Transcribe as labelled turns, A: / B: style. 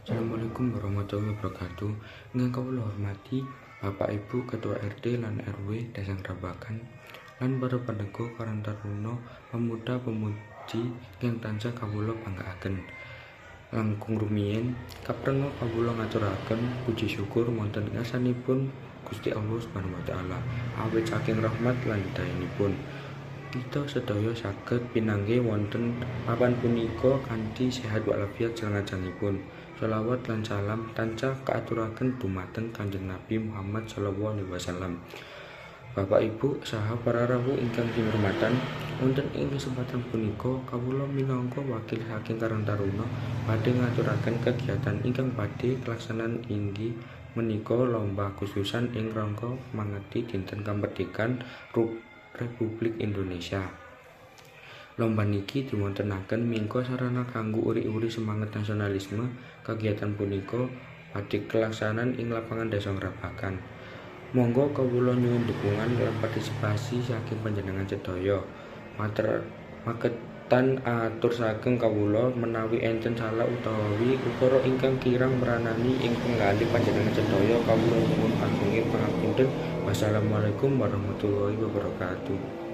A: Assalamualaikum warahmatullahi wabarakatuh. Ingkang kawula hormati Bapak Ibu Ketua RT lan RW Desa Grabagan lan para pendego Karang Taruna, pemuda pemudi ingkang tansah kawula banggaaken. Langkung rumiyin kaprenga kawula ngaturaken puji syukur wonten ngarsanipun Gusti Allah Subhanahu wa taala, awit saking rahmat lan hidayanipun kita sedaya saged pinanggih wonten papan punika kanthi sehat walafiat salajengipun. Shalawat lan salam tansah kaaturaken dumateng Kanjeng Nabi Muhammad sallallahu alaihi wasallam. Bapak Ibu saha para rawuh ingkang kinurmatan, wonten ing kesempatan punika kawula minangka wakil saking Karang Taruna badhe ngaturaken kegiatan ingkang badhe kalaksanan, inggih menika lomba Agustusan ing rangka mangeti dinten kemerdekaan Republik Indonesia. Lomba niki diwontenaken minangka sarana kanggo uri-uri semangat nasionalisme. Kegiatan punika badhe kalaksanan ing lapangan Desa Grabagan. Monggo kawula nyuwun dukungan lan partisipasi saking panjenengan sedaya. Mater maketan atur saking kawula, menawi enten salah utawi ukara ingkang kirang meranani ing penggalih panjenengan sedaya, kawula nyuwun agunging pangapunten. Wassalamualaikum warahmatullahi wabarakatuh.